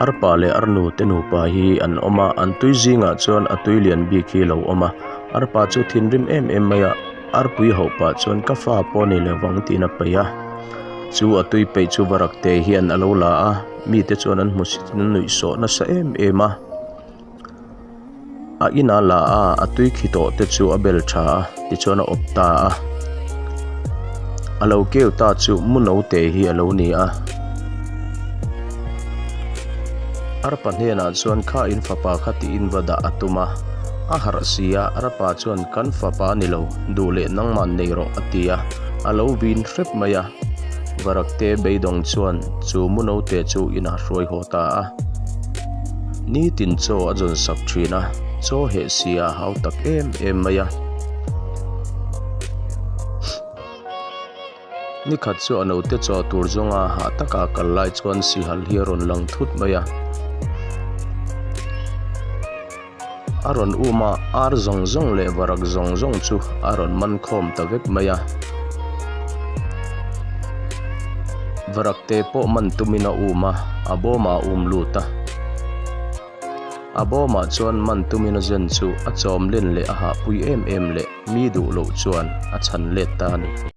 Arpa leh arnu te nupa hi an awm a an tui zingah chuan a tui lian bik hi alo awm a arpa chu thinrim em em mai a arpui hauh pah chuan ka fa pawh ni lovang tiin a paih a chu a tui peih chu varak te hian alo la a mite chuan an hmusit in an nuih sawh nasa em em a. A inah la a, a tui khi tawh te chu a bel tha a, tichuan a awp ta a. A lo keu ta chu mu note hi a lo ni a. Arpa hnenah chuan kha in fapa kha tiin va dah a tum a. A harh si a, Arpa chuan kan fapa a ni lo, duh leh nangmah nei rawh a ti a, a lo vin hrep mai a. Varakte beidawng chuan chu mu note chu inah hruai haw ta a. Nitin chaw a zawn sak thin a, chaw heh si a hau tak em em mai a. Nikhat chu a naute chaw tur zawnga hah taka a kal lai chuan sihal hi a rawn lang thut mai a. A rawn um a, ar zawng zawng leh varak zawng zawng chu a rawn man khawm ta vek mai a. Varak te pawh man tumin a um a, a bawmah a um lut a. A bawmah chuan man tumin a zen chu a chawm len leh a hahpui em em leh mi duh loh chuan a chhan let ta a ni.